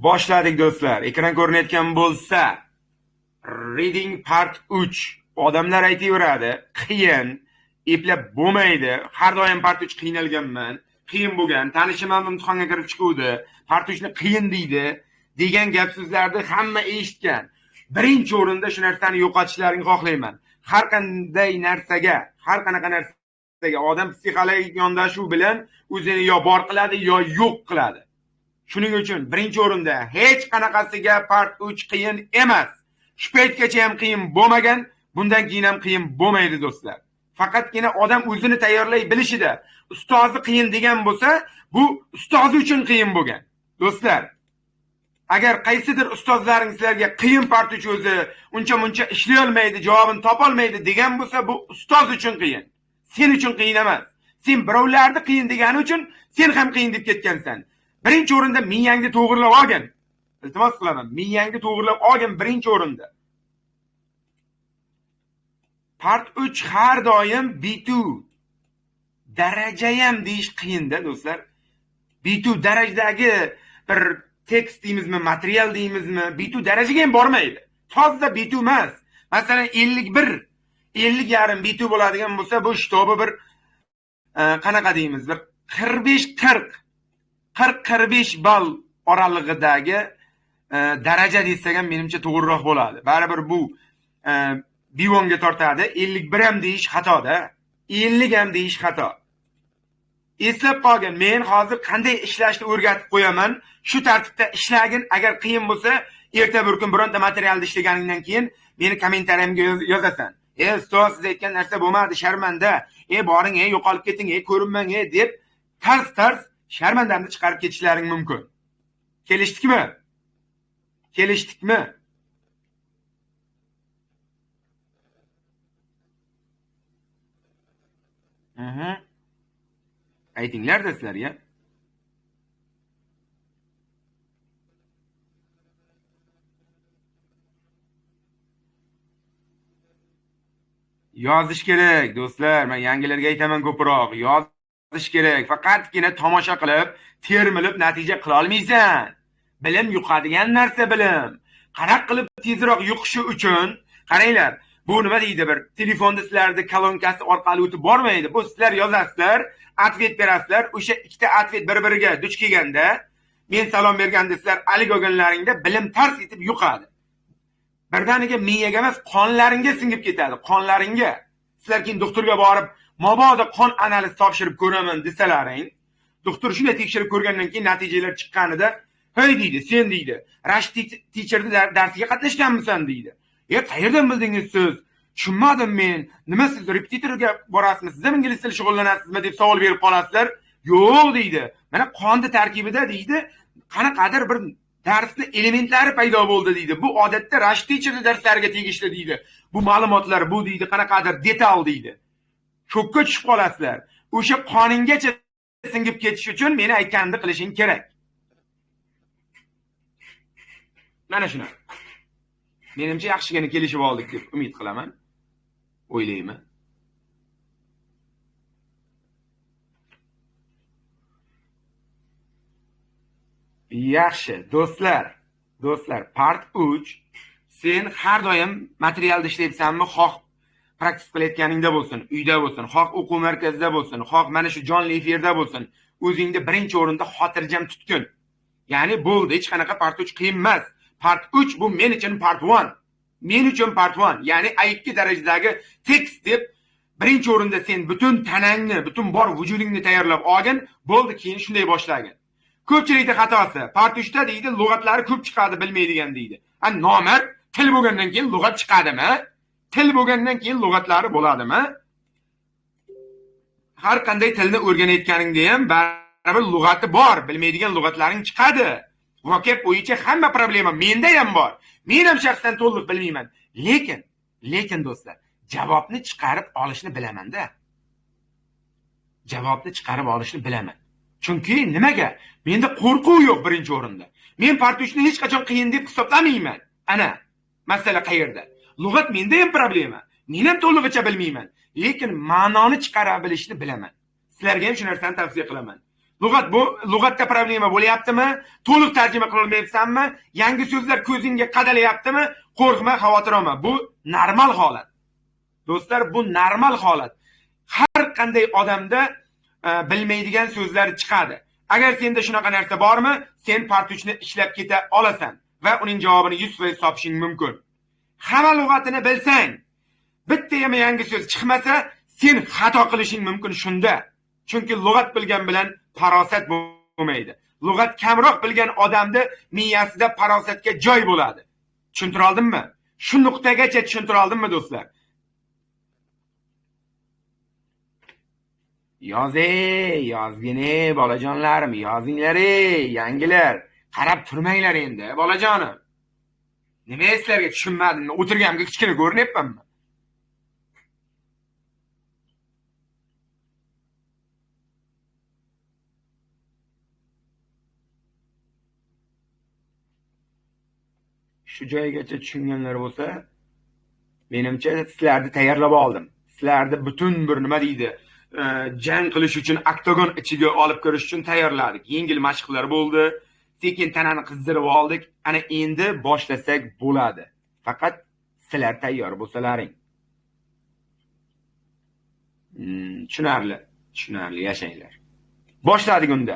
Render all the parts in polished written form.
Boshladik do'stlar. Ekran ko'rinayotgan bo'lsa, Reading Part 3. Odamlar aytaveradi, qiyin, eplab bo'lmaydi. Har doim Part 3 qiynalganman. Qiyin bo'lgan. Tanishim ham imtihonga kirib chiquvdi. Part 3 ni qiyin deydi degan gap so'zlarni hamma eshitgan. Birinchi o'rinda shu narsani yo'qotishlaringni xohlayman. Har qanday narsaga, har qanaqa narsaga odam psixologik yondashuv bilan o'zini yo bor qiladi, yo yo'q qiladi. Shuning uchun birinchi o'rinda hech qanaqasiga Part 3 qiyin emas. Shu paytgacha ham qiyin bo'lmagan, bundan keyin ham qiyin bo'lmaydi do'stlar. Faqatgina odam o'zini tayyorlay bilishida, ustozi qiyin degan bo'lsa, bu ustozi uchun qiyin bo'lgan. Do'stlar, agar qaysidir ustozlaring sizlarga qiyin Part 3 o'zi uncha-muncha ishlay olmaydi, javobini topa olmaydi degan bo'lsa, bu ustoz uchun qiyin. Sen uchun qiyin emas. Sen birovlarni qiyin degani uchun sen ham qiyin deb ketgansan. Birinchi o'rinda miyangni to'g'rilab olgin. Iltimos qilaman, miyangni to'g'rilab olgin birinchi o'rinda. Part 3 har doim B2 daraja ham deyish qiyinda do'stlar. B2 darajadagi bir tekst deymizmi, material deymizmi, B2 darajaga ham bormaydi. Toza B2 emas. Masalan 51, 50.5 B2 bo'ladigan bo'lsa, bu shtobi bir qanaqa deymiz, bir 45-40, 40-45 ball oralig'idagi daraja desak ham menimcha to'g'riroq bo'ladi. Baribir bu B1 ga tortadi. 51 ham deyish xatoda. 50 ham deyish xato. Eslab qolgin, men hozir qanday ishlashni o'rgatib qo'yaman. Shu tartibda ishlagin. Agar qiyin bo'lsa, erta bir kun bironta materialni ishlaganingdan keyin meni kommentariyamga yozasan. Ustoz, siz aytgan narsa bo'lmadi, sharmanda. Boring, yo'qolib keting, ko'rinmang, deb tars-tars sharmandamni chiqarib ketishlaring mumkin. Kelishdikmi? Kelishdikmi? Aytinglar-da sizlarga. Yozish kerak do'stlar, men yangilarga aytaman ko'proq. Yozish kerak. Faqatgina tomosha qilib, termilib natija qila olmaysan. Bilim yuqadigan narsa bilim. Qanaqa qilib tezroq yuqishi uchun qaranglar, bu nima deydi, bir telefonda sizlarni kolonkasi orqali o'tib bormaydi. Bu sizlar yozasizlar, ответ berasizlar. O'sha ikkita ответ bir-biriga duch kelganda, men salom berganda sizlar alik olganlaringda bilim tars etib yuqadi. Birdaniga miyaga emas, qonlaringga singib ketadi, qonlaringga. Sizlar keyin doktorga borib, mabodo qon analiz topshirib ko'raman desalaring, doktor shunday tekshirib ko'rgandan keyin natijalar chiqqanida, "Hey" deydi, "Sen" deydi, "Rash teacherning darsiga qatnashganmisan" deydi. Qayerdan bildingiz siz? Tushunmadim men. Nima siz repetitorga borasizmi? Siz ham ingliz tili shug'ullanasizmi deb savol berib qolasizlar. Yo'q deydi. Mana qonni tarkibida deydi, qanaqadir bir darsning elementlari paydo bo'ldi deydi. Bu odatda Rash teacherning darslariga tegishli deydi. Bu ma'lumotlar bu deydi, qanaqadir detal deydi. Shokka tushib qolasizlar. O'sha qonungacha singib ketish uchun meni aytganimni qilishing kerak. Mana shuni. Menimcha yaxshigina kelishib oldik deb umid qilaman. O'ylayman. Yaxshi, do'stlar. Do'stlar, Part 3 sen har doim materialda ishlayapsanmi, xoh praktik qilayotganingda bo'lsin, uyda bo'lsin, xoh o'quv markazida bo'lsin, xoh mana shu jonli efirda bo'lsin, o'zingni birinchi o'rinda xotirjam tutgin. Ya'ni bo'ldi, hech qanaqa Part 3 qiyin emas. Part 3 bu men uchun Part 1. Men uchun Part 1, ya'ni A2 darajadagi tekst deb birinchi o'rinda sen butun tanangni, butun bor vujudingni tayyorlab olgin, bo'ldi, keyin shunday boshlagin. Ko'pchilikning xatosi, Part 3 da deydi, lug'atlari ko'p chiqadi, bilmaydigan deydi. A nomard, til bo'lgandan keyin lug'at chiqadimi? Til bo'lgandan keyin lug'atlari bo'ladimi? Har qanday tilni o'rganayotganingda ham baribir lug'ati bor, bilmaydigan lug'atlaring chiqadi. Vocab bo'yicha hamma problema menda ham bor. Men ham shaxsan to'liq bilmayman. Lekin do'stlar, javobni chiqarib olishni bilaman-da. Javobni chiqarib olishni bilaman. Chunki nimaga? Menda qo'rquv yo'q birinchi o'rinda. Men Part 3 ni hech qachon qiyin deb hisoblamayman. Ana, masala qayerda? Lug'at menda ham problema. Men ham to'lig'icha bilmayman, lekin ma'noni chiqara bilishni bilaman. Sizlarga ham shu narsani tavsiya qilaman. Lug'at, bu lug'atda problema bo'lyaptimi? To'liq tarjima qila olmayapsanmi? Yangi so'zlar ko'zingga qadalayaptimi? Qo'rqma, xavotir olma. Bu normal holat. Do'stlar, bu normal holat. Har qanday odamda bilmaydigan so'zlar chiqadi. Agar senda shunaqa narsa bormi, sen part 3 ni ishlab keta olasan va uning javobini 100% topishing mumkin. Hamma lug'atini bilsang, bitta ham yangi so'z chiqmasa, sen xato qilishing mumkin shunda. Chunki lug'at bilgan bilan farosat bo'lmaydi. Lug'at kamroq bilgan odamda miyasida farosatga joy bo'ladi. Tushuntira oldimmi? Shu nuqtagacha tushuntira oldimmi do'stlar? Yoz ey, yozgin ey bolajonlarim, yozinglar ey, yangilar. Qarab turmanglar endi, bolajonim. Nima sizlarga tushunmadim? O'tirganimga kichkina ko'rinyapmanmi? Shu joygacha tushunganlar bo'lsa, menimcha sizlarni tayyorlab oldim. Sizlarni butun bir nima deydi, jang qilish uchun oktagon ichiga olib kirish uchun tayyorladik. Yengil mashqlar bo'ldi, sekin tanani qizdirib oldik. Ana endi boshlasak bo'ladi. Faqat sizlar tayyor bo'lsalaring. Tushunarli, tushunarli, yashanglar. Boshladik unda.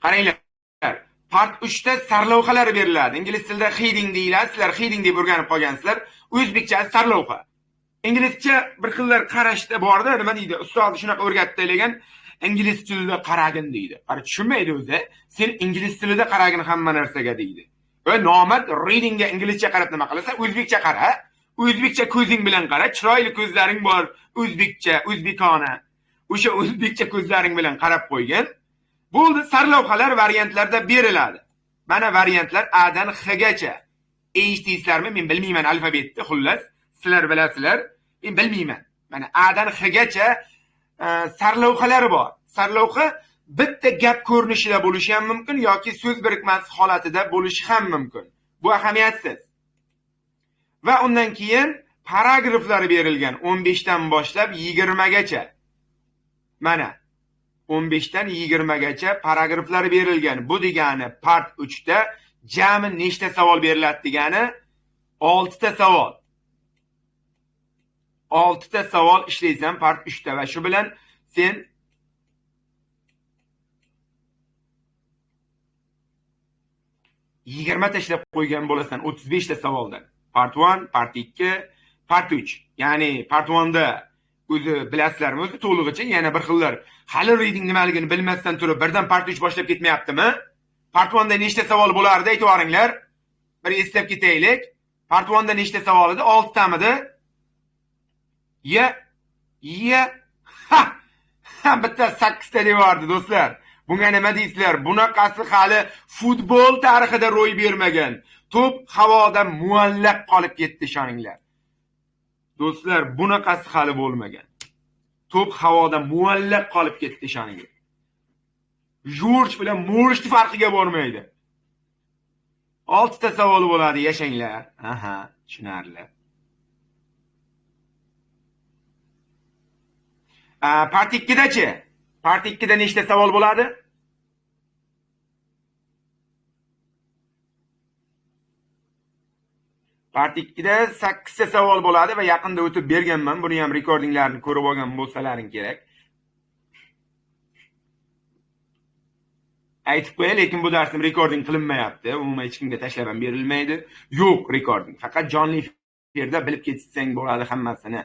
Qaranglar. Part 3 da sarlavhalar beriladi. Ingliz tilida heading deyiladi. Sizlar heading deb o'rganib qolgansizlar. O'zbekcha sarlavha. Inglizcha bir xillar qarashda borda, nima deydi? Ustoz shunaqa o'rgatdi degan, ingliz tilida qaragin deydi. Qara, tushunmaydi o'zi. Sen ingliz tilida qaragin hamma narsaga deydi. Va nomard readingga inglizcha qarab nima qilasan? O'zbekcha qara. O'zbekcha ko'zing bilan qara. Chiroyli ko'zlaring bor, o'zbekcha, o'zbekona. O'sha o'zbekcha ko'zlaring bilan qarab qo'ygin. Bo'ldi, sarlavhalar variantlarda beriladi. Mana variantlar A dan X gacha. Eshitdingizlarmi? Men bilmayman alfabetni, xullas, sizlar bilasizlar. Men bilmayman. Mana A dan X gacha sarlavhalar bor. Sarlavha bitta gap ko'rinishida bo'lishi ham mumkin yoki so'z birikmasi holatida bo'lishi ham mumkin. Bu ahamiyatsiz. Va undan keyin paragraflar berilgan 15 dan boshlab 20 gacha. Mana 15 dan 20 gacha paragraflar berilgan. Bu degani part 3 da jami nechta savol beriladi degani 6 ta savol. 6 ta savol ishlaysan part 3 da va shu bilan sen 20 ta ishlab qo'ygan bo'lasan 35 ta savoldan. Part 1, part 2, part 3. Ya'ni part 1 da o'zi bilasizlarmi, o'zi to'lig'icha yana bir xillar hali reading nimaligini bilmasdan turib birdan part 3 boshlab ketmayaptimi? Part 1 da nechta savol bo'lardi aytib yuboringlar. Bir eslab ketaylik. Part 1 da nechta savol edi? 6 tamidi? Ya, ya, ha. Ha, bitta 8 ta devordi do'stlar. Bunga nima deysizlar? Bunaqasi hali futbol tarixida ro'y bermagan. To'p havoda muallaq qolib ketdi, ishoninglar. Do'stlar, bunaqasi hali bo'lmagan. To'p havoda muallaq qolib ketdi, ishoninglar. Jorj bilan Morishni farqiga bormaydi. 6 ta savol bo'ladi, yashanglar. Aha, tushunarli. Part 2dachi? Part 2da nechta savol bo'ladi? Part 2da 8 ta savol bo'ladi va yaqinda o'tib berganman. Buni ham rekordinglarini ko'rib olgan bo'lsalaring kerak. Aytib qo'yay, lekin bu darsim rekording qilinmayapti. Umuman hech kimga tashlab ham berilmaydi. Yo'q rekording. Faqat jonli efirda bilib ketsang bo'ladi hammasini.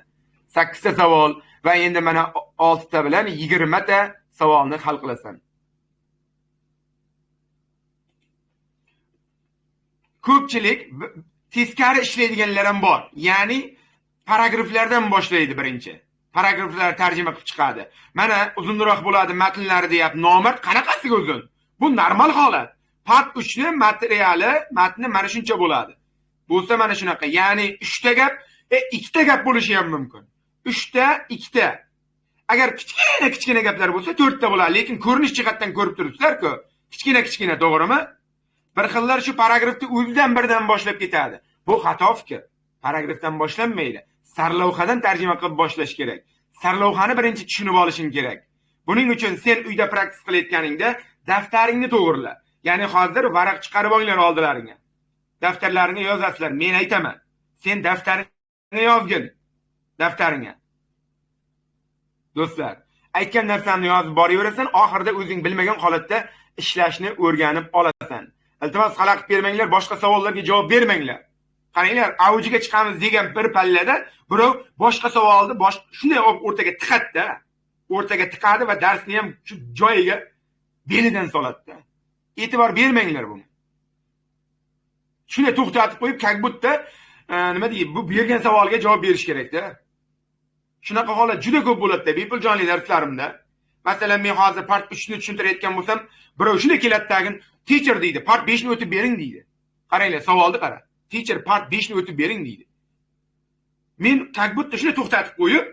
8 ta savol va endi mana 6 ta bilan 20 ta savolni hal qilasan. Ko'pchilik teskari ishlaydiganlar ham bor. Ya'ni paragraflardan boshlaydi birinchi. Paragraflar tarjima qilib chiqadi. Mana uzunroq bo'ladi matnlari deyapti. Nomard qanaqasiga uzun? Bu normal holat. Part 3 ni materiali, matni mana shuncha bo'ladi. Bo'lsa mana shunaqa. Ya'ni 3 ta gap, 2 ta gap bo'lishi ham mumkin. 3 ta, 2 ta. Agar kichkina kichkina gaplar bo'lsa 4 ta bo'ladi, lekin ko'rinish jihatdan ko'rib turibsizlar-ku. Kichkina kichkina, to'g'rimi? Bir xillar shu paragrafni o'zidan birdan boshlab ketadi. Bu xato fikr. Paragrafdan boshlanmaydi. Sarlavhadan tarjima qilib boshlash kerak. Sarlavhani birinchi tushunib olishing kerak. Buning uchun sen uyda praktik qilayotganingda Daftaringni to'g'rila. Ya'ni hozir varaq chiqarib olinglar oldilaringga. Daftarlaringga yozasizlar, men aytaman. Sen daftaringga yozgin. Daftaringga. Do'stlar, aytgan narsamni yozib boraverasan, oxirida o'zing bilmagan holatda ishlashni o'rganib olasan. Iltimos, xalaqit bermanglar, boshqa savollarga javob bermanglar. Qaranglar, avjiga chiqamiz degan bir pallada birov boshqa savolni shunday olib o'rtaga tiqadi-da. O'rtaga tiqadi va darsni ham shu joyiga belidan soladi-da. E'tibor bermanglar buni. Shunday to'xtatib qo'yib, как будто nima deydi, bu bergan savolga javob berish kerak-da. Shunaqa holat juda ko'p bo'ladi-da bepul jonli darslarimda. Masalan, men hozir part 3 ni tushuntirayotgan bo'lsam, birov shunday keladi-dagin, teacher deydi, part 5 ni o'tib bering deydi. Qaranglar, savolni qara. Teacher part 5 ni o'tib bering deydi. Men как будто shunday to'xtatib qo'yib,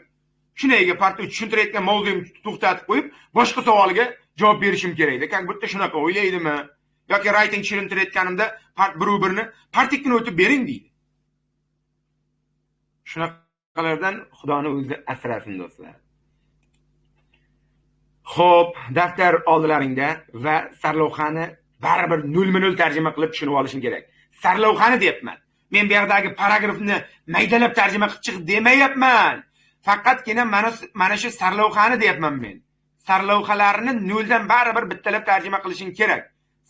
shunayga part 3 tushuntirayotgan mavzuyimni to'xtatib qo'yib, boshqa savolga javob berishim kerakda. Как будто shunaqa o'ylaydimi? Yoki writing tushuntirayotganimda part 1 u 1 ni part 2 ni o'tib bering deydi. Shunaqalardan Xudoni o'zi asrasin do'stlar. Xo'p, daftar oldilaringda va sarlavhani baribir 0-0 tarjima qilib tushunib olishing kerak. Sarlavhani deyapman. Men bu yerdagi paragrafni maydalab tarjima qilib chiq demayapman. Faqatgina mana shu sarlavhani deyapman men. Sarlavhalarni noldan baribir bittalab tarjima qilishing kerak.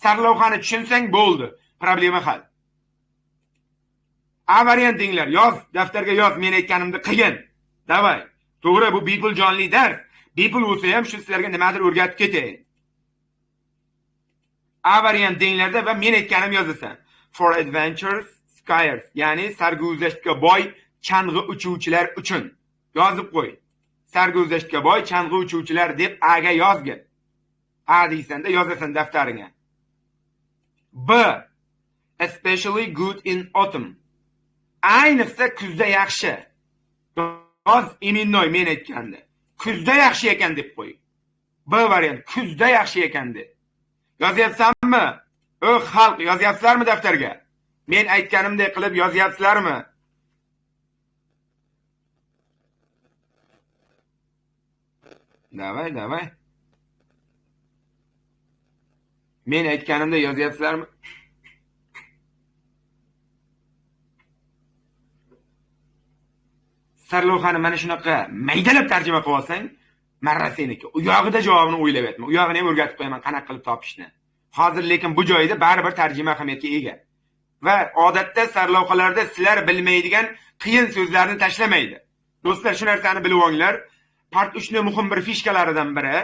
Sarlavhani tushunsang bo'ldi, problema hal. A variant denglar, yoz, daftarga yoz, men aytganimni qilgin. Davay. To'g'ri, bu bepul jonli dars. Bepul bo'lsa ham shu sizlarga nimadir o'rgatib ketay. A variant denglarda va men aytganim yozasan. For adventures skiers, ya'ni sarguzashtga boy chang'i uchuvchilar uchun. Yozib qo'y. Sarguzashtga boy chang'i uchuvchilar deb A ga yozgin. A deysanda yozasan daftaringga. B. Especially good in autumn. Ayniqsa kuzda yaxshi. Yoz iminnoy men aytganda. Kuzda yaxshi ekan deb qo'y. B variant kuzda yaxshi ekan deb. Yozyapsanmi? O xalq, yozyapsizlarmi daftarga? Men aytganimdek qilib yozyapsizlarmi? Davay, davay. Men aytganimdek yozyapsizlarmi? Sarlavhani mana shunaqa maydalab tarjima qilib olsang, marra seniki. U yog'ida javobini o'ylab aytma. U yog'ini ham o'rgatib qo'yaman qanaqa qilib topishni. Hozir lekin bu joyda baribir tarjima ahamiyatga ega. Va odatda sarlavhalarda sizlar bilmaydigan qiyin so'zlarni tashlamaydi. Do'stlar, shu narsani bilib olinglar. Part 3 ning muhim bir fishkalaridan biri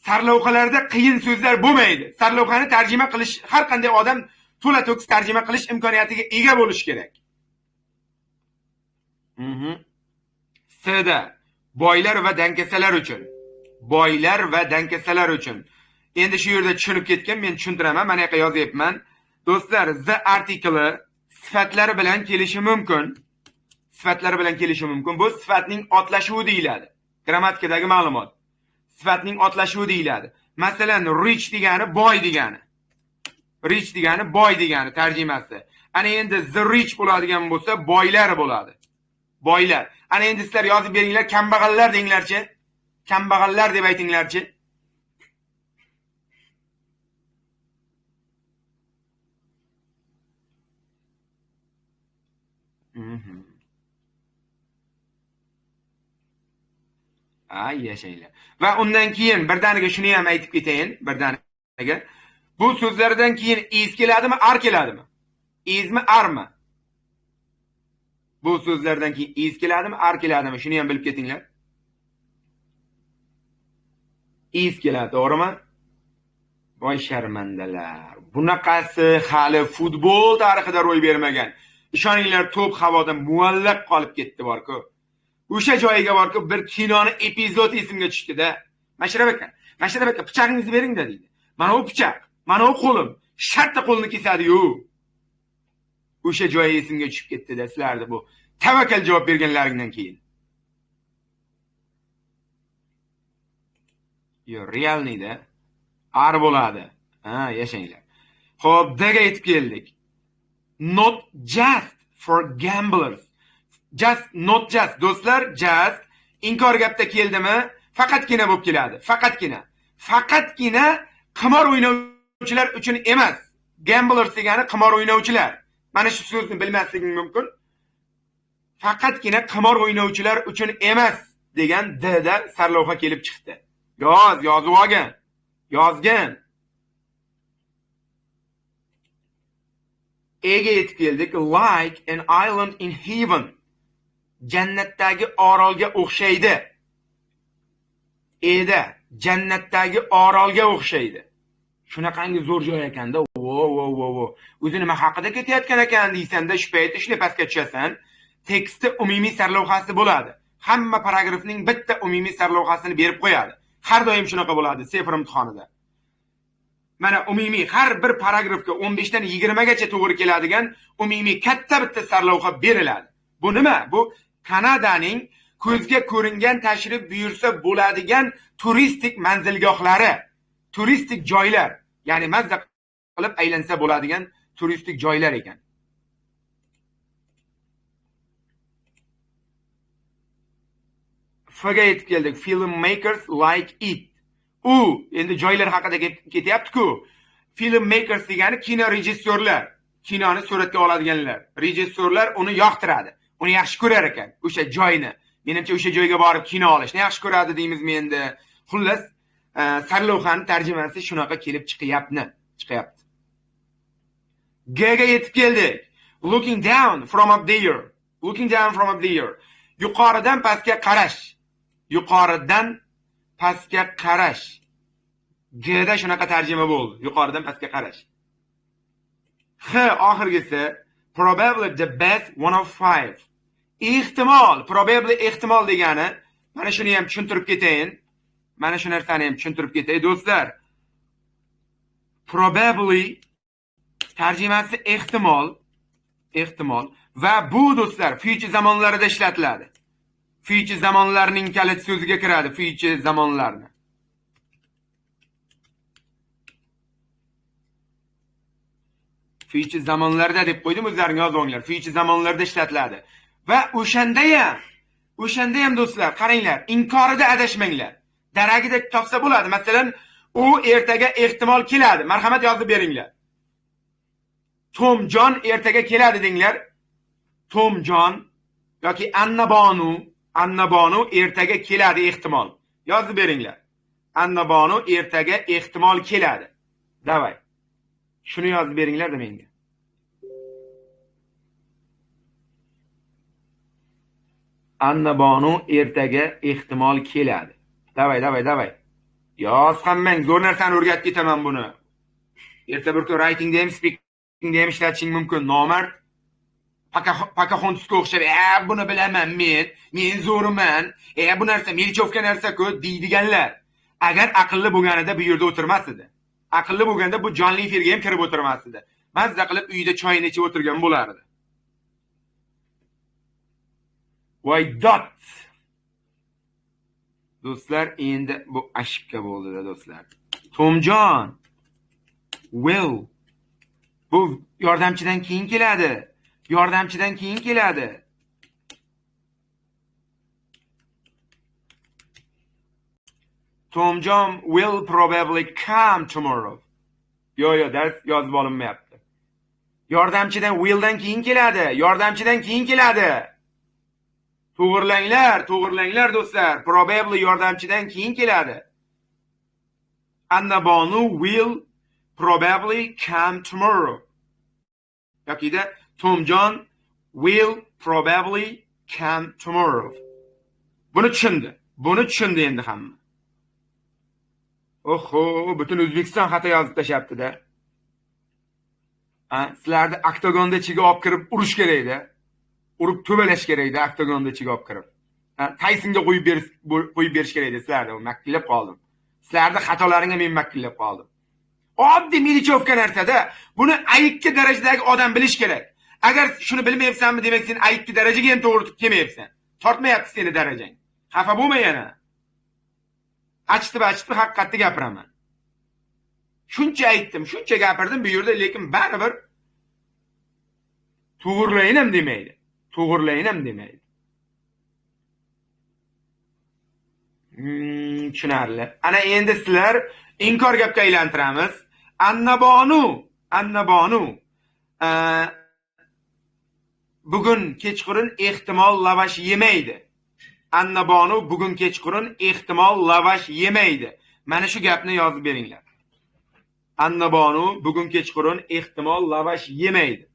sarlavhalarda qiyin so'zlar bo'lmaydi. Sarlavhani tarjima qilish har qanday odam to'la to'kis tarjima qilish imkoniyatiga ega bo'lishi kerak. S-da boylar va dangasalar uchun. Boylar va dangasalar uchun. Endi shu yerda tushunib ketgan, men tushuntiraman, mana yoqqa yozyapman. Do'stlar, the artikli sifatlari bilan kelishi mumkin. Sifatlari bilan kelishi mumkin. Bu sifatning otlashuvi deyiladi. Grammatikadagi ma'lumot. Sifatning otlashuvi deyiladi. Masalan, rich degani boy degani. Rich degani boy degani tarjimasi. Ana endi the rich bo'ladigan bo'lsa, boylar bo'ladi. Boylar. Ana endi sizlar yozib beringlar, kambag'allar denglarchi. Kambag'allar deb aytinglarchi. Ay yashanglar. Va undan keyin birdaniga shuni ham aytib ketayin, birdaniga. Bu so'zlardan keyin is keladimi, ar keladimi? Ismi, armi? Bu so'zlardan keyin is keladimi, ar keladimi? Shuni ham bilib ketinglar. Is keladi, to'g'rimi? Voy sharmandalar. Bunaqasi hali futbol tarixida ro'y bermagan. Ishoninglar, to'p havoda muallaq qolib ketdi bor-ku. O'sha joyiga bor-ku, bir kinoni epizod esimga tushdi-da. Mashrab aka, Mashrab aka, pichog'ingizni bering-da deydi. Mana u pichoq, mana u qo'lim. Shartta qo'lni kesadi-yu. O'sha joyi esimga tushib ketdi-da sizlarni bu tavakkal javob berganlaringdan keyin. Yo, realniyda ar bo'ladi. Ha, yashanglar. Xo'p, D ga yetib keldik. Not just for gamblers. Just, not just. Do'stlar, just inkor gapda keldimi? Faqatgina bo'lib keladi. Faqatgina. Faqatgina Qimor o'ynovchilar uchun emas. Gamblers degani qimor o'ynovchilar. Mana shu so'zni bilmasliging mumkin. Faqatgina qimor o'ynovchilar uchun emas degan D da sarlavha kelib chiqdi. Yoz, yozib olgin. Yozgin. Ega yetib keldik. Like an island in heaven. Jannatdagi orolga o'xshaydi. Eda jannatdagi orolga o'xshaydi. Shunaqangi zo'r joy ekanda. Vo vo vo vo. O'zi nima haqida ketayotgan ekan deysanda, shu paytda shunday pastga tushasan. Tekstda umumiy sarlavhasi bo'ladi. Hamma paragrafning bitta umumiy sarlavhasini berib qo'yadi. Har doim shunaqa bo'ladi sefr imtihonida. Mana umumiy har bir paragrafga 15 dan 20 gacha to'g'ri keladigan umumiy katta bitta sarlavha beriladi. Bu nima? Bu Kanadaning ko'zga ko'ringan tashrif buyursa bo'ladigan turistik manzilgohlari, turistik joylar, ya'ni mazza qilib aylansa bo'ladigan turistik joylar ekan. F ga yetib keldik. Filmmakers like it. U endi joylar haqida ketyapti-ku. Filmmakers degani kino rejissyorlar, kinoni suratga oladiganlar. Rejissyorlar uni yoqtiradi. Uni yaxshi ko'rar ekan o'sha joyni. Menimcha o'sha joyga borib kino olishni yaxshi ko'radi deymizmi endi. Xullas, sarlavhani tarjimasi shunaqa kelib chiqyapti. G ga yetib keldik. Looking down from up there. Looking down from up there. Yuqoridan pastga qarash. Yuqoridan pastga qarash. G da shunaqa tarjima bo'ldi. Yuqoridan pastga qarash. H oxirgisi probably the best one of 5. Ehtimol, probably ehtimol degani, mana shuni ham tushuntirib ketayin. Mana shu narsani ham tushuntirib ketay do'stlar. Probably tarjimasi ehtimol, ehtimol va bu do'stlar future zamonlarida ishlatiladi. Future zamonlarning kalit so'ziga kiradi, future zamonlarni. Future zamonlarda deb qo'ydim, o'zlaring yozib olinglar. Future zamonlarda ishlatiladi. Va o'shanda ham do'stlar, qaranglar, inkorida adashmanglar. Daragida topsa bo'ladi. Masalan, u ertaga ehtimol keladi. Marhamat yozib beringlar. Tomjon ertaga keladi denglar. Tomjon yoki Annabonu ertaga keladi ehtimol. Yozib beringlar. Annabonu ertaga ehtimol keladi. Davay. Shuni yozib beringlar da menga. Annabonu ertaga ehtimol keladi. Davay, davay, davay. Yoz hammang, zo'r narsani o'rgatib ketaman buni. Erta bir kun writingda ham, speakingda ham ishlatishing mumkin. Nomard Pocahontasga o'xshab, buni bilaman men, men zo'riman, bu narsa melchovka narsa-ku deydiganlar. Agar aqlli bo'lganida bu yerda o'tirmas edi. Aqlli bo'lganda bu jonli efirga ham kirib o'tirmas edi. Mazza qilib uyda choyini ichib o'tirgan bo'lardi. Voy dot. Do'stlar, endi bu ashibka bo'ldi-da do'stlar. Tomjon will bu yordamchidan keyin keladi. Yordamchidan keyin keladi. Tomjon will probably come tomorrow. Yo'q, dars yozib olinmayapti. Yordamchidan willdan keyin keladi. Yordamchidan keyin keladi. To'g'irlanglar, to'g'irlanglar do'stlar. Probably yordamchidan keyin keladi. Annabonu will probably come tomorrow. Yokida Tomjon will probably come tomorrow. Buni tushundi. Buni tushundi endi hamma. Oho, butun O'zbekiston xato yozib tashlabdi-da. Sizlarni oktagonda ichiga olib kirib urish kerak-da. Urib to'balash kerak-da, oktagonda ichiga olib kirib. Taysonga qo'yib berish kerak-da sizlarni. Makkillab qoldim. Sizlarni xatolaringga men makkillab qoldim. Oddiy milichovka narsada buni A2 darajadagi odam bilish kerak. Agar shuni bilmayapsanmi, demak sen A2 darajaga ham to'g'ri kelmayapsan. Tortmayapti seni darajang. Xafa bo'lma yana. Achitib haqiqatni gapiraman. Shuncha aytdim, shuncha gapirdim bu yerda, lekin baribir to'g'rilayin ham demaydi. To'g'rilayin ham demaydi. Tushunarli. Ana endi sizlar Inkor gapga aylantiramiz. Annabonu bugun kechqurun ehtimol lavash yemaydi. Annabonu bugun kechqurun ehtimol lavash yemaydi. Mana shu gapni yozib beringlar. Annabonu bugun kechqurun ehtimol lavash yemaydi.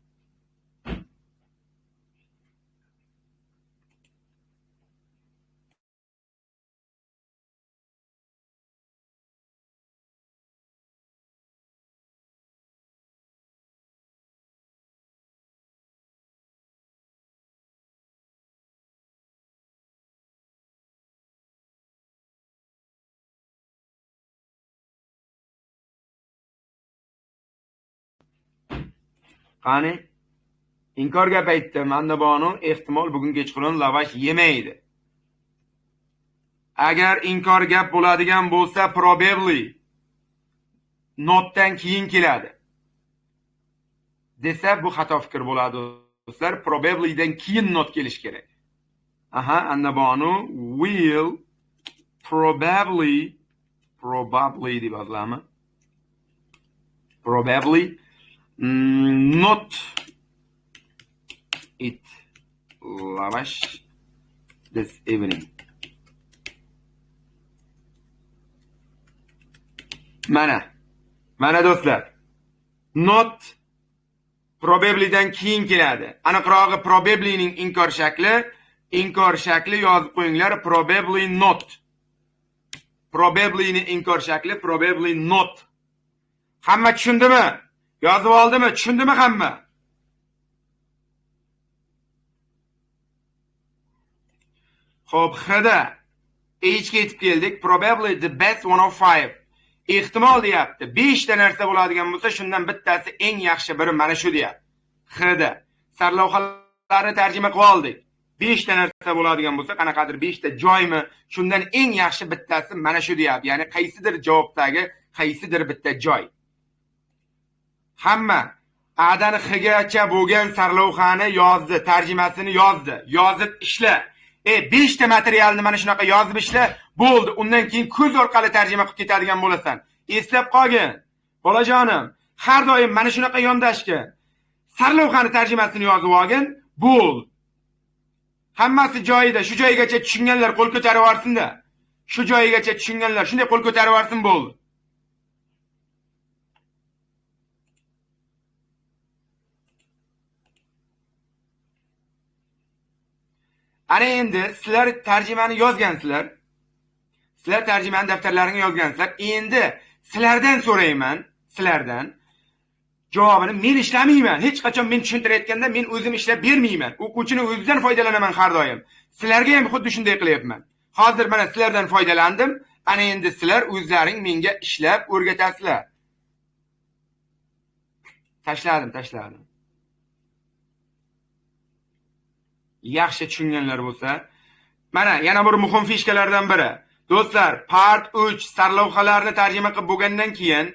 Qani? Inkor gap aytdim. Annabonu ehtimol bugun kechqurun lavash yemaydi. Agar inkor gap bo'ladigan bo'lsa, probably notdan keyin keladi. Desa bu xato fikr bo'ladi, do'stlar. Probablydan keyin not kelish kerak. Aha, Annabonu will probably deb yoziladimi? Probably not eat lavash this evening. Mana do'stlar. Not probablydan keyin keladi. Aniqrog'i probablyning inkor shakli, yozib qo'yinglar, probably not. Probablyning inkor shakli probably not. Hamma tushundimi? Yozib oldimi? Tushundimi hamma? Xo'p, Xda H ga yetib keldik. Probably the best one of 5. Ehtimol deyapti. 5 ta narsa bo'ladigan bo'lsa, shundan bittasi eng yaxshi biri mana shu deyapti. Xda sarlavhalarni tarjima qilib oldik. 5 ta narsa bo'ladigan bo'lsa, qanaqadir 5 ta joymi, shundan eng yaxshi bittasi mana shu deyapti. Ya'ni qaysidir javobdagi qaysidir bitta joy. Hamma A'dan Xgacha bo'lgan sarlavhani yozdi, tarjimasini yozdi. Yozib ishla. 5 ta materialni mana shunaqa yozib ishla, bo'ldi. Undan keyin ko'z orqali tarjima qilib ketadigan bo'lasan. Eslab qolgin, bolajonim, har doim mana shunaqa yondashgin. Sarlavhani tarjimasini yozib olgin, bo'ldi. Hammasi joyida. Shu joygacha tushunganlar qo'l ko'tarib yuborsin-da. Shu joyigacha tushunganlar shunday qo'l ko'tarib yuborsin, bo'ldi. Ana endi sizlar tarjimani yozgansizlar. Sizlar tarjimani daftarlaringga yozgansizlar. Endi sizlardan so'rayman, sizlardan javobini men ishlamayman. Hech qachon men tushuntirayotganda men o'zim ishlab bermayman. O'quvchini o'zidan foydalanaman har doim. Sizlarga ham xuddi shunday qilyapman. Hozir mana sizlardan foydalandim. Ana endi sizlar o'zlaring menga ishlab o'rgatasizlar. Tashladim. Yaxshi tushunganlar bo'lsa, mana yana bir muhim fishkalardan biri. Do'stlar, part 3 sarlavhalarni tarjima qilib bo'lgandan keyin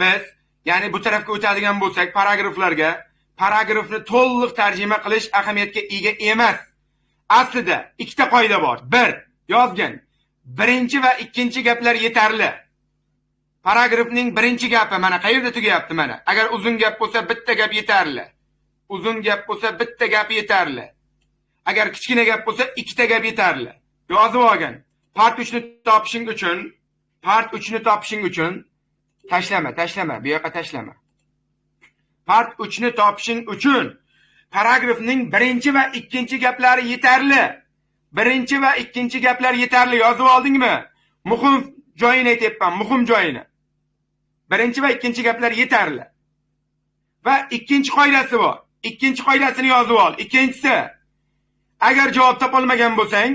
biz, ya'ni bu tarafga o'tadigan bo'lsak, paragraflarga, paragrafni to'liq tarjima qilish ahamiyatga ega emas. Aslida ikkita qoida bor. 1, yozgin. Birinchi va ikkinchi gaplar yetarli. Paragrafning birinchi gapi mana qayerda tugayapti mana. Agar uzun gap bo'lsa bitta gap yetarli. Uzun gap bo'lsa bitta gap yetarli. Agar kichkina gap bo'lsa ikkita gap yetarli. Yozib olgin. Part 3 ni topishing uchun, part 3 ni topishing uchun tashlama, bu yoqqa tashlama. Part 3 ni topishing uchun paragrafning birinchi va ikkinchi gaplari yetarli. Birinchi va ikkinchi gaplar yetarli. Yozib oldingmi? Muhim joyini aytyapman, muhim joyini. Birinchi va ikkinchi gaplar yetarli. Va ikkinchi qoidasi bor. Ikkinchi qoidasini yozib ol. Ikkinchisi, agar javob topolmagan bo'lsang,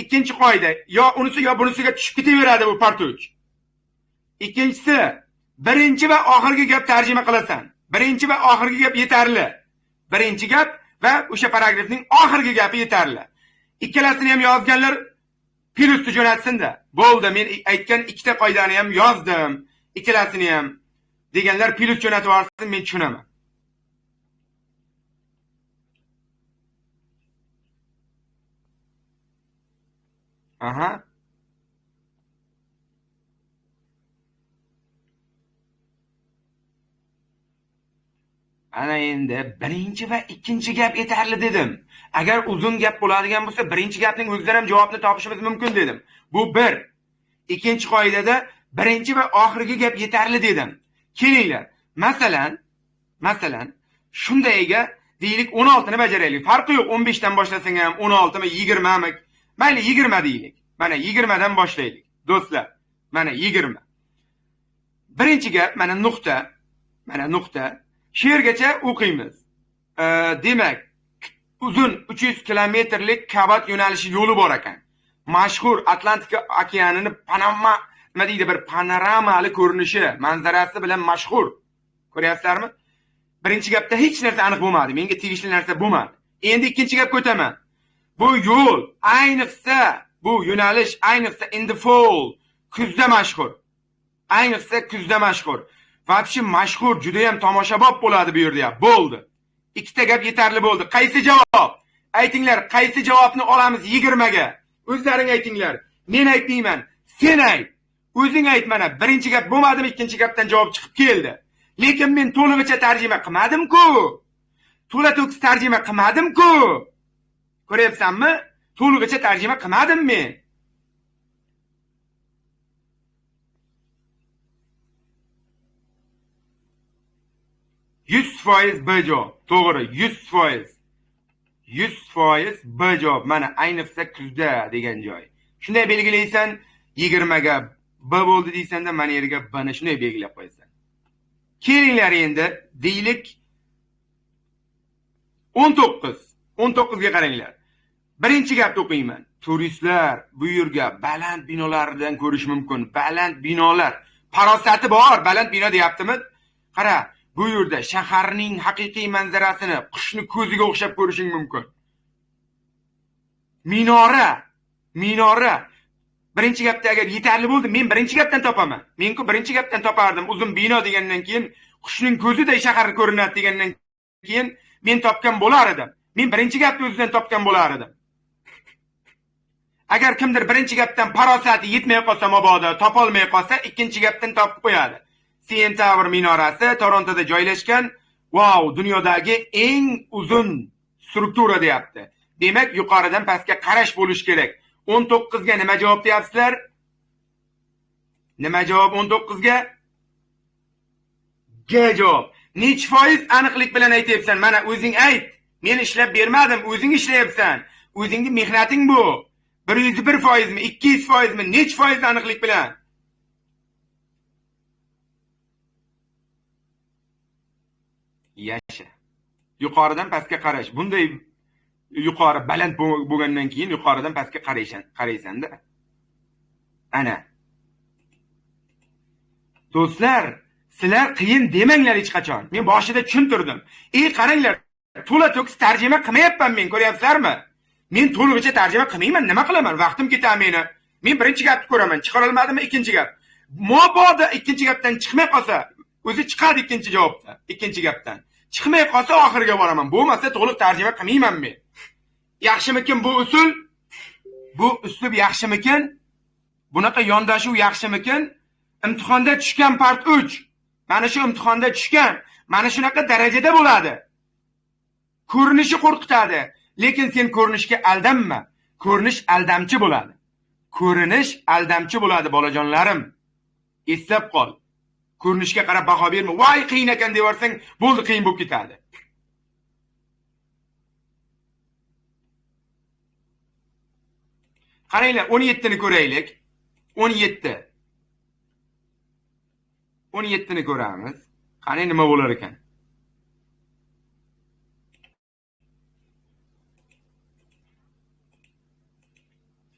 ikkinchi qoida, yo unisi yo bunisiga tushib ketaveradi bu part 3. Ikkinchisi, birinchi va oxirgi gap tarjima qilasan. Birinchi va oxirgi gap yetarli. Birinchi gap va o'sha paragrafning oxirgi gapi yetarli. Ikkalasini ham yozganlar plyusni jo'natsin-da. Bo'ldi, men aytgan ikkita qoidani ham yozdim, ikkalasini ham deganlar plyus jo'natib yuborsin, men tushunaman. Aha. Ana endi birinchi va ikkinchi gap yetarli dedim. Agar uzun gap bo'ladigan bo'lsa, birinchi gapning o'zidan ham javobni topishimiz mumkin dedim. Bu bir. Ikkinchi qoidada birinchi va oxirgi gap yetarli dedim. Kelinglar. Masalan, shundayga deylik 16 ni bajaraylik. Farqi yo'q, 15 dan boshlasang ham 16 mi, 20 mi? Mayli 20 deylik. Mana 20 dan boshlaylik. Do'stlar, mana 20. Birinchi gap mana nuqta. Mana nuqta. Shu yergacha o'qiymiz. Demak, uzun 300 kilometrlik Kabat yo'nalishi yo'li bor ekan. Mashhur Atlantika okeanini Panama, nima deydi, bir panoramali ko'rinishi, manzarasi bilan mashhur. Ko'ryapsizlarmi? Birinchi gapda hech narsa aniq bo'lmadi. Menga tegishli narsa bo'lmadi. Endi ikkinchi gapga o'taman. Bu yo'l, ayniqsa bu yo'nalish, ayniqsa in the fall, kuzda mashhur. Ayniqsa kuzda mashhur. Vobshe mashhur, juda ham tomoshabob bo'ladi bu yerda. Bo'ldi. Ikkita gap yetarli bo'ldi. Qaysi javob? Aytinglar, qaysi javobni olamiz 20 ga? O'zlaring aytinglar. Men aytmayman, sen ayt. O'zing ayt mana. Birinchi gap bo'lmadimi, ikkinchi gapdan javob chiqib keldi. Lekin men to'lig'icha tarjima qilmadim-ku. To'la to'kis tarjima qilmadim-ku. Ko'ryapsanmi? To'lig'icha tarjima qilmadim men. %100 B javob. To'g'ri, 100%. 100% B javob. Mana ayniqsa kuzda degan joy. Shunday belgilaysan, 20 ga B bo'ldi deysan-da, mana yerga B ni shunday belgilab qo'yasan. Kelinglar endi, deylik 19. 19 ga qaranglar. Birinchi gapni o'qiyman. Turistlar bu yerga baland binolardan ko'rish mumkin. Baland binolar. Farosati bor, baland bino deyaptimi? Qara, bu yerda shaharning haqiqiy manzarasini qushni ko'ziga o'xshab ko'rishing mumkin. Minora, minora. Birinchi gapda agar yetarli bo'ldi, men birinchi gapdan topaman. Men-ku birinchi gapdan topardim. Uzun bino degandan keyin qushning ko'ziday shahar ko'rinadi degandan keyin men topgan bo'lar edim. Men birinchi gapni o'zidan topgan bo'lar edim. Agar kimdir birinchi gapdan farosati yetmay qolsa, mabodo topolmay qolsa, ikkinchi gapdan topib qo'yadi. CN Tower minorasi Torontoda joylashgan. Vau, dunyodagi eng uzun struktura deyapti. Demak, yuqoridan pastga qarash bo'lish kerak. 19 ga nima javob deyapsizlar? Nima javob 19 ga? G javob. Necha foiz aniqlik bilan aytyapsan? Mana o'zing ayt. Men ishlab bermadim, o'zing ishlayapsan. O'zingning mehnating bu. 101%mi, 200%mi, necha foiz aniqlik bilan? Yasha. Yuqoridan pastga qarash. Bunday yuqori baland bo'lgandan keyin yuqoridan pastga qaraysan-da. Ana. Do'stlar, sizlar qiyin demanglar hech qachon. Men boshida tushuntirdim. Ey qaranglar, to'la to'kis tarjima qilmayapman men, ko'ryapsizlarmi? Men to'lig'icha tarjima qilmayman, nima qilaman? Vaqtim ketadi meni. Men birinchi gapni ko'raman, chiqara olmadimmi ikkinchi gap. Mabodo ikkinchi gapdan chiqmay qolsa, o'zi chiqadi ikkinchi javobda, ikkinchi gapdan. Chiqmay qolsa oxiriga boraman. Bo'lmasa to'liq tarjima qilmayman men. Yaxshimikin bu usul? Bu uslub yaxshimikin? Bunaqa yondashuv yaxshimikin? Imtihonda tushgan part 3. Mana shu imtihonda tushgan. Mana shunaqa darajada bo'ladi. Ko'rinishi qo'rqitadi, lekin sen ko'rinishga aldanma. Ko'rinish aldamchi bo'ladi. Ko'rinish aldamchi bo'ladi, bolajonlarim. Eslab qol. Ko'rinishga qarab baho berma. Voy, qiyin ekan deyorsang, bo'ldi, qiyin bo'lib ketadi. Qaranglar, 17 ni ko'raylik. 17. 17 ni ko'ramiz. Qani nima bo'lar ekan?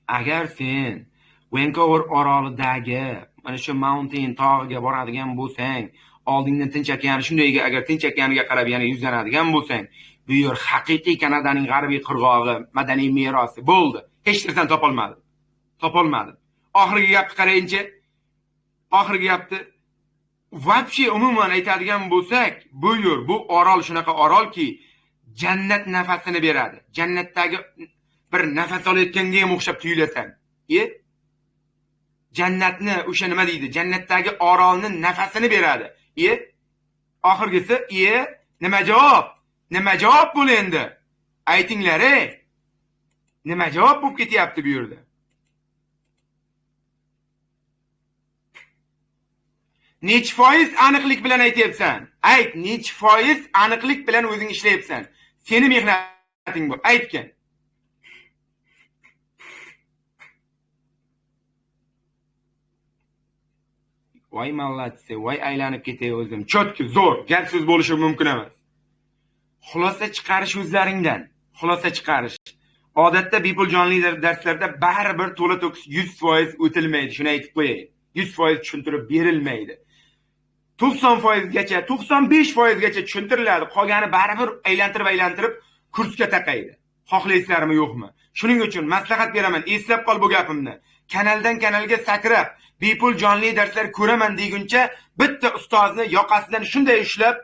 Agar sen Vancouver orolidagi mana shu Mountain tog'iga boradigan bo'lsang, oldingdan Tinch okeani shunday agar Tinch okeaniga qarab yana yuzlanadigan bo'lsang, bu yer haqiqiy Kanadaning g'arbiy qirg'og'i, madaniy merosi bo'ldi. Hech narsani topolmadim. Topolmadim. Oxirgi gapni qarayinchi. Oxirgi gapni вообще umuman aytadigan bo'lsak, bu yer, bu orol shunaqa orolki, jannat nafasini beradi. Jannatdagi bir nafas olayotganga ham o'xshab tuyulasan. Jannatni o'sha nima deydi? Jannatdagi orolni nafasini beradi. Oxirgisi Nima javob? Nima javob bu endi? Aytinglar, ey. Nima javob bo'lib ketyapti bu yerda? Necha foiz aniqlik bilan aytyapsan? Ayt, necha foiz aniqlik bilan o'zing ishlayapsan? Seni mehnating bu. Aytgin. Voy молодцы, voy aylanib ketay o'zim. Cho'tki, zo'r, gap so'z bo'lishi mumkin emas. Xulosa chiqarish o'zlaringdan. Xulosa chiqarish. Odatda bepul jonli darslarda baribir to'la to'kis 100% o'tilmaydi, shuni aytib qo'yay. 100% tushuntirib berilmaydi. 90%gacha, 95%gacha tushuntiriladi, qolgani baribir aylantirib kursga taqaydi. Xohlaysizlarmi, yo'qmi? Shuning uchun maslahat beraman, eslab qol bu gapimni. Kanaldan kanalga sakrab, bepul jonli darslar ko'raman deguncha bitta ustozni yoqasidan shunday ushlab,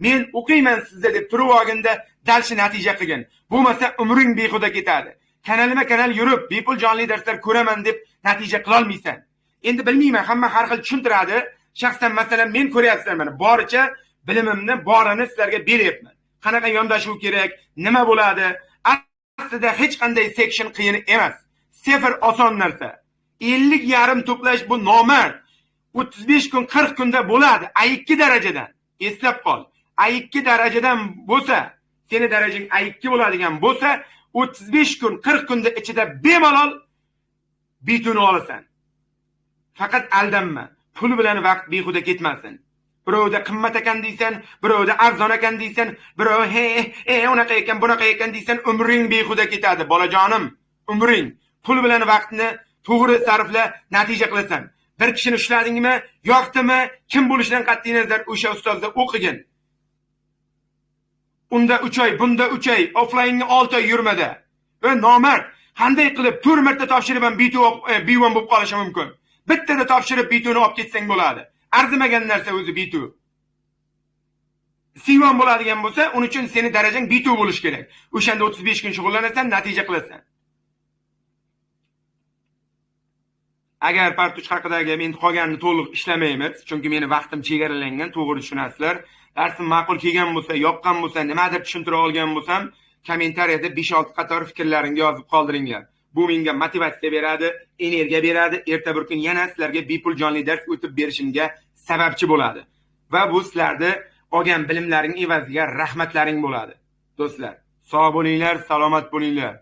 men o'qiyman sizda deb turib olganda dalshi natija qilgin. Bo'lmasa umring behuda ketadi. Kanalma kanal yurib, bepul jonli darslar ko'raman deb natija qila olmaysan. Endi bilmayman, hamma har xil tushuntiradi. Shaxsan masalan men ko'ryapsizlar mana boricha bilimimni borini sizlarga beryapman. Qanaqa yondashuv kerak, nima bo'ladi? Aslida hech qanday section qiyin emas. Sifr oson narsa. 50.5 to'plash bu nomard. 35 kun 40 kunda bo'ladi. A2 darajadan. Eslab qol. A2 darajadan bo'lsa, seni darajang A2 bo'ladigan bo'lsa, 35 kun 40 kunda ichida bemalol B2 ni olasan. Faqat aldanma. Pul bilan vaqt behuda ketmasin. Birovda qimmat ekan deysan, birovda arzon ekan deysan, birov he unaqa ekan, bunaqa ekan deysan, umring behuda ketadi, bolajonim, umring. Pul bilan vaqtni to'g'ri sarfla, natija qilasan. Bir kishini ushladingmi, yoqdimi, kim bo'lishidan qat'iy nazar o'sha ustozda o'qigin. Unda 3 oy, bunda 3 oy, offlaynga 6 oy yurmada. Va nomard qanday qilib 4 marta topshirib ham B2 B1 bo'lib qolishi mumkin? Bittada topshirib B2 ni olib ketsang bo'ladi. Arzimagan narsa o'zi B2. C1 bo'ladigan bo'lsa, uning uchun seni darajang B2 bo'lishi kerak. O'shanda 35 kun shug'ullanasan, natija qilasan. Agar part 3 haqidagi men qolganini to'liq ishlamaymiz, chunki meni vaqtim chegaralangan, to'g'ri tushunasizlar. Darsim ma'qul kelgan bo'lsa, yoqqan bo'lsa, nimadir tushuntira olgan bo'lsam, kommentariyada 5-6 qator fikrlaringizni yozib qoldiringlar. Bu menga motivatsiya beradi, energiya beradi. Erta bir kun yana sizlarga bepul jonli dars o'tib berishimga sababchi bo'ladi. Va bu sizlarni olgan bilimlaring evaziga rahmatlaring bo'ladi. Do'stlar, sog' bo'linglar, salomat bo'linglar.